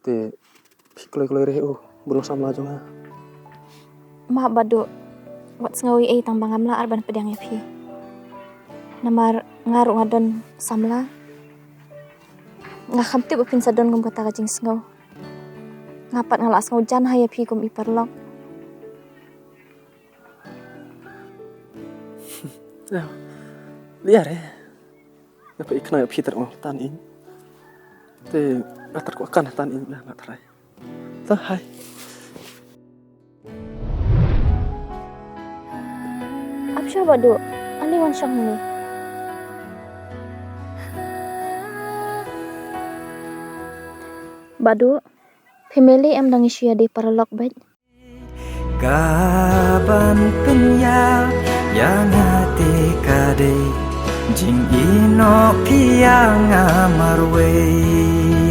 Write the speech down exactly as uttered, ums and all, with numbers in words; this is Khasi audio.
Te phi kloi kloi re u briew samla jong nga. Ma Badu, wat sngew ei ei tang ba ngam lah ar ban pdiang ïa phi. Namar nga ruh nga don samla. Nga kham tip ba phin sa don kum kata ka jingsngew. Nga pat nga la sngew jan ha ïa phi kum i paralok. Ïa re. Nga pat i khnang ïa phi tang ong tan ing. Te nga tat ko kan tan ing na nga trai. Ta hai. Ap sha Badu, ale wan shong ni. Badu, phi mele em dang ïa shu ïa dei paralok bad. Ka ban pynïap ïa nga te ka dei jingïehnoh phi ïa nga marwei.